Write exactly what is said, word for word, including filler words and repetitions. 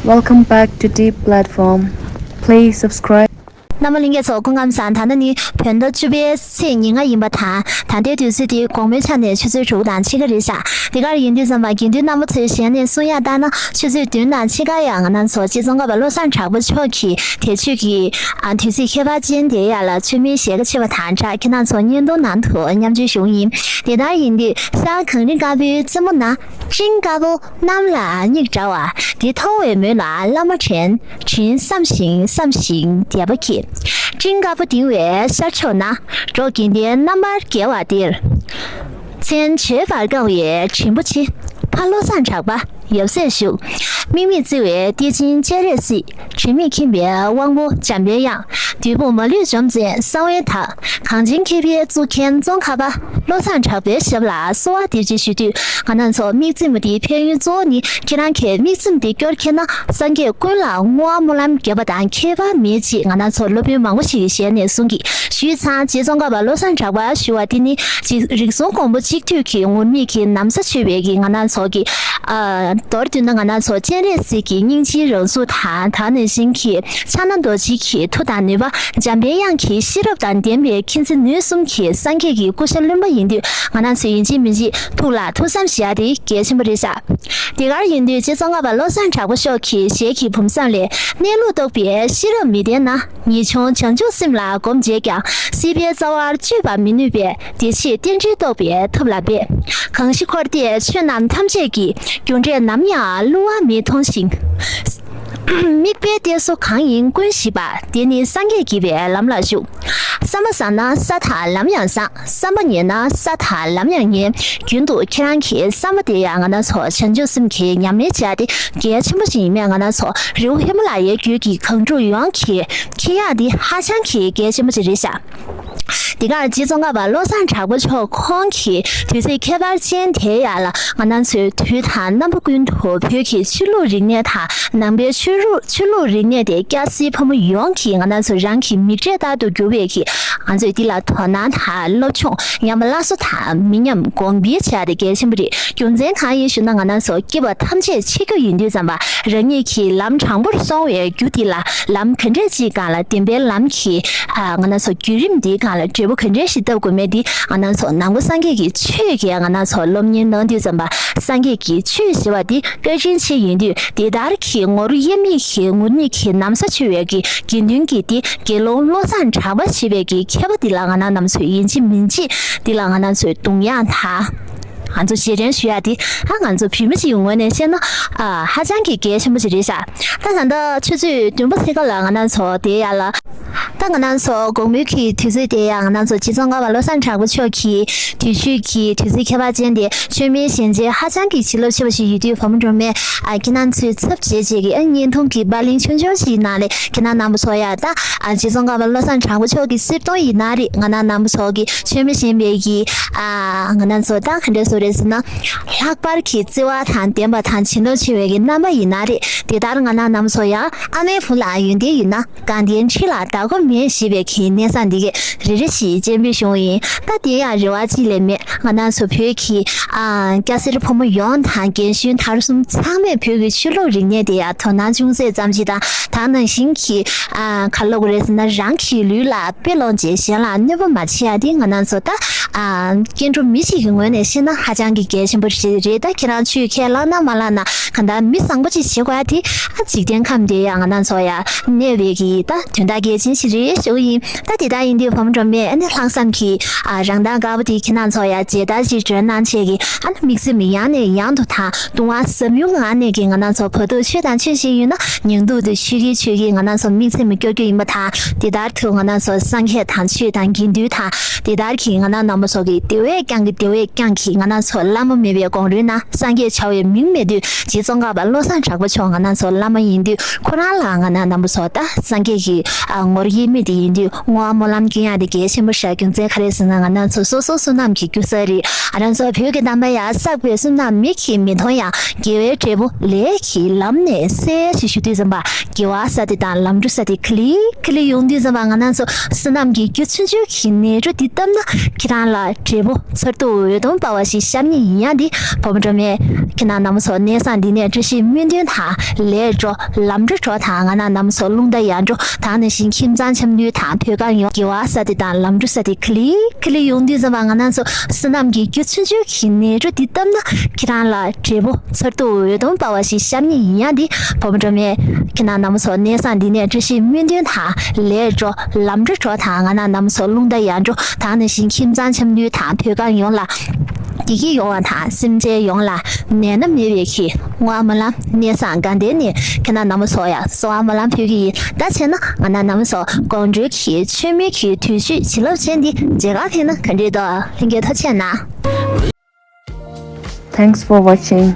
Welcome back to Deep Platform. Please subscribe. རྣམ་པ་ལྷན་རྒྱས་ཚོ་སྐུ་ཁམས་བཟང་། ད་ནི་བོད་ཟླ་བཅུ་པའི་ཚེས་ཉེར་ལྔ་ཡིན་པ་དང་། ད་ལྟའི་དུས་ཚོད་དེ་དགོང་མོའི་ཆ་ནས་ཆུ་ཚོད་དྲུག་དང་ཕྱེད་ཀ་རེད་ཤག་དེ་གར་ཡིན་དུས་ཙམ་པ་དགེ་འདུན་རྣམ་པ་ཚོའི་ཞལ་ནས་གསུང་ཡ་ལྟར་ན། ཆུ་ཚོད་བདུན་དང་ཕྱེད་ཀ་ཡང་ང་རང་ཚོ་རྗེ་ཙོང་ཁ་པ་བློ་བཟང་གྲགས་པ་མཆོག་གི་དེ་ཆོས་ཀྱི་ཨ་དུས་ཚིགས་ཁྱད་པར་ཅན་དེ་ཡ་ལ་མཆོད་མེའི་ཞལ་ཁ་ཕྱེ་བ་དང་སྦྲགས། ཁྱེད་རང་ཚོ་བརྙན་ཐུང་ནང་དུ་མཉམ་སྤྱོད་ཞུ་ཡིན། དེ་ལྟར་ཡིན་དུས་ཤར་གངས་རི་དཀར་པོའི་རྩེ་མོ་ན། སྤྲིན་དཀར་པོ་གནམ་ལ་སྙིགས་འདྲ་བ། དེ་མཐོང་བའི་མོད་ལ་བླ་མ་དྲན། དྲིན་བསམ་ཞིང་བསམ་ཞིང་དད་པ་སྐྱེས། སྤྲིན་དཀར་པོ་ལྡིང་བའི་ཤར་ཕྱོགས་ན། འགྲོ་དགེ་ལྡན་རྣམ་པར་རྒྱལ་བ་འདིར། མཚན་བརྗོད་པར་དཀའ་བའི་དྲིན་པོ་ཆེ། ཕ་བློ་བཟང་གྲགས་པ་ཡབ་སྲས་བཞུགས། དམིགས་མེད་བརྩེ་བའི་གཏེར་ཆེན་སྤྱན་རས་གཟིགས། དྲི་མེད་མཁྱེན་པའི་དབང་པོ་འཇམ་པའི་དབྱངས། བདུད་དཔུང་མ་ལུས་འཇོམས་མཛད་གསང་བའི་བདག། གངས་ཅན་མཁས་པའི་གཙུག་རྒྱན་ཙོང་ཁ་པ། བློ་བཟང་གྲགས་པའི་ཞབས་ལ་གསོལ་བ་འདེབས་ཅེས་ཞུ་དུས། ང་རང་ཚོ་དམིགས་བརྩེ་མོ་དེའི་ཕན་ཡོན་གཙོ་བོ་ནི། ཁྱེད་རང་གིས་དམིགས་བརྩེ་མོ་དེ་སྐྱོར་མཁན་ན། སངས་རྒྱས་ཀུན་ལ་བསྔོ་བ་སྨོན་ལམ་བརྒྱབ་པ་དང་ཁྱད་པར་མེད་ཅེས་ང་རང་ཚོ་སློབ་དཔོན་མང་པོ་ཞིག་གི་ཞལ་ནས་གསུང་གི། ཞུས་ཙང་རྗེ་ཙོང་ཁ་པ་བློ་བཟང་གྲགས་པ་ཞུ་བ་དེ་ནི། རྗེ་རིགས་གསུམ་མགོན་པོ་གཅིག་བསྡུས་ཀྱི་ངུར་སྨྲིག་གི་ན་བཟའ་མཆོད་པའི་གི་ང་རང་ཚོ་གི། ཨ། མདོར་བསྡུས་ན་ང་རང་ཚོ་སྤྱན་རས་གཟིགས་ཀྱི་སྙིང་རྗེའི་རང་གཟུགས་དང་། ད་ནང་བཞིན་གྱི་ཕྱག་ན་རྡོ་རྗེ་གི་མཐུ་དང་ནུས་པ། འཇམ་པའི་དབྱངས་ཀྱི་ཤེས་རབ་དང་ལྡན་པའི་མཁྱེན་བརྩེ་ནུས་གསུམ་གྱི་སངས་རྒྱས་ཀྱི་སྐུ་ཤ་བློན་པོ་ཡིན་དུས། ང་རང་ཚོས་ཡིན་གཅིག་མིན་གཅིག་ཐུགས་ལ་ཐུགས་བསམ་བཞེས་ཡ་དེ་གལ་ཆེན་པོ་རེད་ཤག་དེ་གར་ཡིན་དུས་རྗེ་ཙོང་ཁ་པ་བློ་བཟང་གྲགས་པ་མཆོག་གི་ཞལ་གྱི་བུམ་བཟང་ལས། གནས་ལུགས་རྟོགས་པའི་ཤེས་རབ་མི་ལྡན་ན། ངེས་འབྱུང་བྱང་ཆུབ་སེམས་ལ་གོམས་བྱས་ཀྱང་། སྲིད་པའི་རྩ་བར་གཅོད་པར་མི་ནུས་པས། བདེ་གཤེགས་རྟེན་འབྲེལ་རྟོགས་པའི་ཐབས་ལ་འབད། གང་ཞིག་འཁོར་འདས་ཆོས་རྣམས་ཐམས་ཅད་ཀྱི། རྒྱུ་འབྲས་ནམ་ཡང་བསླུ་བ་མེད་མཐོང་ཞིང་། དམིགས་པའི་གཏད་སོ་གང་ཡིན་ཀུན་ཞི་བ། དེ་ནི་སངས་རྒྱས་དགྱེས་པའི་ལམ་ལ་ཞུགས། བསམ་པ་བཟང་ན་ས་དང་ལམ་ཡང་བཟང་། བསམ་པ་ངན་ན་ས་དང་ལམ་ཡང་ངན། རྒྱུན་དུ་ཁྱེད་རང་གི་བསམ་པ་དེ་ཡང་ང་རང་ཚོ་བྱང་ཆུབ་སེམས་ཀྱི་ཉམས་ལེན་བྱ་ཡ་དེ་གལ་ཆེན་པོ་ཞིག་ཡིན་མེད། ང་རང་ཚོ་རི་བོ་ཧི་མ་ལ་ཡའི་རྒྱུད་ཀྱི་གངས་ཕྲུག་ཡོངས་ཀྱིས་མཁྱེན་ཡག་དེ་ཧ་ཅང་གི་གལ་ཆེན་པོ་ཞིག་རེད་ཤག་དེ་གར་རྗེ་ཙོང་ཁ་པ་བློ་བཟང་གྲགས་པ་མཆོག་ཁོང་གི་དུས་ཚིགས་ཁྱད་པར་ཅན་དེ་ཡ་ལ་ང་རང་ཚོས་དུས་དང་རྣམ་པ་ཀུན་ཏུ་བོད་ཀྱི་ཆོས་ལུགས་རིག་གནས་དང་ནང་པའི་ཆོས་ལུགས་ཆོས་ལུགས་རིག་གནས་དེ་སྐྱ་སེར་ཕོ་མོ་ཡོངས་ཀྱིས་ང་རང་ཚོ་རང་གི་མིག་འབྲས་ལྟར་དུ་གྱུར་བའི་གི་ང་ཚོས་འདི་ལ་དོ་སྣང་དང་སློབ་སྦྱོང་། ཉམས་པ་སླར་གསོ་དང་མི་ཉམས་གོང་འཕེལ་བྱ་ཡ་དེ་གལ་ཆེན་པོ་རེད། རྒྱུ་མཚན་གང་ཡིན་ཞུ་ན། ང་རང་ཚོ་སྐྱེས་པ་ཐམས་ཅད་འཆི་རྒྱུ་ཡིན་དུས་ཙམ་པ། རང་ཉིད་ཀྱི་ལམ་དྲང་པོར་སོང་བའི་རྒྱུ་འདི་ལ། ལམ་ག་འདྲས་ཅིག་སྒང་ལ། བདེན་པའི་ལམ་གྱི་ཨ་ང་རང་ཚོ་བརྒྱུད་རིམ་འདིའི་སྒང་ལ་འབྲས་བུ་ག་འདྲས་ཤིག་བཏབ་དགོས་མེད་འདི། ང་རང་ཚོ་ནང་པ་སངས་རྒྱས་ཀྱི་ཆོས་ཀྱིས་ང་རང་ཚོ་སློབ་གཉེར་གནང་དུས་ཙམ་པ། སངས་རྒྱས་ཀྱི་ཆོས་ཞེས་པ་འདི་བཀའ་དྲིན་ཆེ་ཡིན་དུས། དེ་ལྟར་གྱི་ངོར་དབྱེར་མེད་ཀྱི་ངུར་སྨྲིག་གི་ན་བཟའ་མཆོད་པའི་གི་དགེ་འདུན་གྱི་འདི་དགེ་སློང་བློ་བཟང་གྲགས་པ་ཞེས་པའི་གི་མཁས་པ་འདི་ལ་ང་རང་རྣམ་ཚོས་ཡིན་གཅིག་མིན་གཅིག་འདི་ལ་ང་རང་ཚོས་གདུང་ཡག་དང་། ང་ཚོ་རྗེས་དྲན་ཞུ་ཡག་འདི། ཨ་ང་ཚོ་བོད་མི་ཞིག་གི་ངོས་ནས་བཤད་ན། ཨ་ཧ་ཅང་གི་གལ་ཆེན་པོ་ཞིག་རེད་ཤག་ད་ད་ལྟ་ཆུ་ཚོད་བདུན་པ་ཕྱེད་ཀ་ལ་ང་རང་ཚོ་དེ་ཡ་ལ། ད་ང་རང་ཚོ་དགོང་མོའི་གི་དུས་ཚོད་དེ་ཡང་ང་རང་ཚོ་རྗེ་ཙོང་ཁ་པ་བློ་བཟང་གྲགས་པ་མཆོག་གི་དུས་མཆོད་ཀྱི་དུས་ཚིགས་ཁྱད་པར་ཅན་དེ། མཆོད་མེའི་ཞལ་མཇལ་ཧ་ཅང་གི་བྱིན་རླབས་ཆེ་བ་ཞིག་ཡོད་དུས། བུ་མོ་སྒྲོལ་མས་ཨ་ཁྱེད་རང་ཚོའི་ཚབ་བྱས་བྱས་ཀྱི་ཨ་བརྙན་ཐུང་གི་པར་ལེན་ཆུང་ཆུང་ཞིག་གནང་ལེ། ཁྱེད་རང་རྣམ་པ་ཚོ་ཡ་ད་ཨ་རྗེ་ཙོང་ཁ་པ་བློ་བཟང་གྲགས་པ་མཆོག་གི་གསེར་གདུང་ཡིན་ན་རེད། ང་རང་རྣམ་པ་ཚོ་གི་མཆོད་མེ་བཞེངས་པའི་གི་ཨ་ང་རང་ཚོ་ད་ག་འདྲ་བཟོ་རེད་ཟེར་ན། ལྷག་པར་གྱི་བརྩེ་བ་དང་ལྡན་པ་དང་བྱིན་རླབས་ཆེ་བའི་གི་རྣམ་པ་ཡིན་ན་རེད། དེ་ལྟར་ང་རང་རྣམ་པ་ཚོ་ཡ་ཨ་མའི་བུ་ལ་ཡོན་ཏན་ཡོད་ན། དགའ་ལྡན་ཁྲི་ལ་བདག་པོ་མེད་ཞེས་པའི་གི་གནས་ས་འདི་གའི་རེ་རེ་བཞིན་སྤྱན་འབུལ་ཞུ་ཡིན། ད་དེ་ཡང་རེ་བ་གཅིག་ལས་མེད། ང་རང་ཚོ་བོད་ཀྱི་ཨ་སྐྱ་སེར་ཕོ་མོ་ཡོངས་དང་རྒན་གཞོན་མཐར་གསུམ་ཚང་མས་བོད་ཀྱི་ཆོས་ལུགས་རིག་གནས་དེ་ཡང་དོ་སྣང་ཅུང་ཟད་ཙམ་ཞིག་དང་། ད་ནང་བཞིན་གྱི་ཨ་ག་ལབ་དགོས་རེད་ཟེར་ན། རང་གི་ལུས་ལ་དཔེ་ལོངས་བྱས་གཞན་ལ་གནོད་པ་མ་བྱེད་ཡ་དེ་ང་རང་ཚོ་ད་ཨ་སྐྱེ་འགྲོ་མི་ཞིག་གི་ངོས་ནས་བཤད་ན་ཧ་ཅང་གི་གལ་ཆེན་པོ་ཞིག་རེད། ད་ཁྱེད་རང་ཆོས་ཁས་བླངས་ན་མ་བླངས་ན། གང་ལྟར་མི་བཟང་པོ་ཅིག་བྱེད་དགོས་ཡ་དེ་ཨ་འཇིག་རྟེན་ཁམས་འདིར་ཡང་ང་རང་ཚོ་ཡ་གནས་པའི་གི་ད་དོན་དག་གལ་ཆེན་ཞིག་རེད་ཞུ་ཡིན། ད་དེ་ལྟར་ཡིན་དུས་བུ་མོ་སྒྲོལ་མས་ཨ་ནི་ལྷག་བསམ་གྱིས་ཨ་རང་མདངས་དཀར་པོ་དེ་ཁྱེད་རང་ཚོ་ཡ་མཇལ་དར་ཅིག་སྒྲོན་གནང་བྱས་ཀྱི་ཨ་ནི་དམིགས་བརྩེ་མི་ཡང་ནས་ཡང་དུ་དང་། གདུང་བ་ཟབ་ཡོངས་ངང་ནས་ཀྱི་ང་རང་ཚོ་བར་དུ་ཆོས་དང་ཆོས་བཞིན་ཡོད་ན། ཉིང་རྡུགས་དུ་ཆོས་ཀྱི་ཆོས་ཀྱི་ང་རང་ཚོ་དམིགས་བརྩེ་མི་སྐྱོ་སྐྱོ་ཡིན་པ་དང་། དེ་ལྟར་དུ་ང་རང་ཚོ་སངས་རྒྱས་དང་ཆོས་དང་དགེ་འདུན་དང་། དེ་ལྟར་གྱི་ང་རང་རྣམ་པ་ཚོ་གི་དེ་བས་ཀྱང་གི་དེ་བས་ཀྱང་གི་ང་རང་ཚོ་བླ་མ་མེད་པའི་གོང་རོལ་ན། སངས་རྒྱས་བྱ་བའི་མིང་མེད་དུས་རྗེ་ཙོང་ཁ་པ་བློ་བཟང་གྲགས་པ་མཆོག་ང་རང་ཚོ་བླ་མ་ཡིན་དུས། ཁོ་རང་ལ་ང་རང་རྣམ་པ་ཚོ་ད་སངས་རྒྱས་ཀྱི་ཨ་ངོར་དབྱེར་མེད་དེ་ཡིན་དུས་བསྔོ་བ་སྨོན་ལམ་སྐྱོན་ཡག་དེ་གལ་ཆེན་པོ་ཞིག་རྒྱུ་མཚན་ག་རེ་ཟེར་ན། ང་རང་ཚོ་སོ་སོ་བསོད་ནམས་ཀྱི་རྒྱུ་ས་རེད། ང་རང་ཚོ་བོད་ཀྱི་གདམས་པ་ཡ་བསགས་པའི་བསོད་ནམས་མིག་གིས་མི་མཐོང་ཡང་། དགེ་བའི་འབྲས་བུ་ལས་ཀྱིས་ལམ་ནས་གསལ་ཞེས་ཞུ་དུས་ཙམ་པ། དགེ་བ་ས་དེ་དང་ལམ་འགྲོ་ས་དེ་ཁ་ལི་ཁ་ལི་ཡོང་དུས་ཙམ་པ། ང་རང་ཚོ་བསོད་ནམས་ཀྱི་རྒྱུ་ཆུང་ཆུང་གི་ནས་འགྲོ་འདི་བཏབ་ན། ཁྱེད་རང་ལ་འབྲས་བུ་མཚར་སྡུག་འོད་སྟོང་འབར་བ་ཞིག་ ཤར་ཉིན་ཡིན་ཡང་འདི་བུ་མོ་སྒྲོལ་མས་ཁྱེད་རྣམ་པ་ཚོ་གནས་བཟང་འདི་ནས་བཀྲ་ཤིས་སྨོན་འདུན་དང་ལས་འགྲོ་ལམ་འགྲོ་འགྲོ་དང་ང་རང་རྣམ་པ་ཚོ་རླུང་རྟ་ཡར་འགྲོ་དང་ནང་བཞིན་ཁྱིམ་ཚང་འཆམ་མཐུན་དང་བོད་ཁང་ཡོང་དགེ་བ་ས་དེ་དང་ལམ་འགྲོ་ས་དེ་ཁི་ལི་ཁི་ལི་ཡོང་དུས་ཙམ་པ་ང་རང་ཚོ་བསོད་ནམས་ཀྱི་རྒྱུ་ཆུང་ཆུང་གི་ནད་འགྲོ་འདི་བཏབ་ན་ཁྱེད་རང་ལ་འབྲས་བུ་ཚར་དུ་འོད་སྟོང་འབར་བ་ཞིག་ཤར་ཉིན་ཡིན་ཡང་འདི་བུ་མོ་སྒྲོལ་མས་ཁྱེད་རྣམ་པ་ཚོ་གནས་བཟང་འདི་ནས་བཀྲ་ཤིས་སྨོན་འདུན་དང་ལས་འགྲོ་ལམ་འགྲོ་འགྲོ་དང་ང་རང་རྣམ་པ་ཚོ་རླུང་རྟ་ཡར་འགྲོ་དང་ནང་བཞིན་ཁྱིམ་ཚང་འཆམ་མཐུན་དང་བོད་ཁང་ཡོངས་ལ་བདེ་སྐྱིད་ཡོང་བ་དང་སེམས་ཅན་ཡོངས་ལ་ནད་ན་མེད་པའི་གི་བསྔོ་བ་སྨོན་ལམ་གནས་བཟང་དགའ་ལྡན་ནས་ཁྱེད་རྣམ་པ་ཚོ་ཡང་གསོལ་བ་སྨོན་ལམ་ཕུལ་གི་ཡིན། ད་བྱས་ན་ང་རྣམ་པ་ཚོ་དགོང་དྲོའི་གི་མཆོད་མེ་གི་དུས་ཚོད་བྱིན་རླབས་ཅན་འདི་མཇལ་ཁ་ཕེབས་ན་ག་འདྲས་འདུག་ལྷན་རྒྱས་ཐུགས་རྗེ་གནང་། Thanks for watching.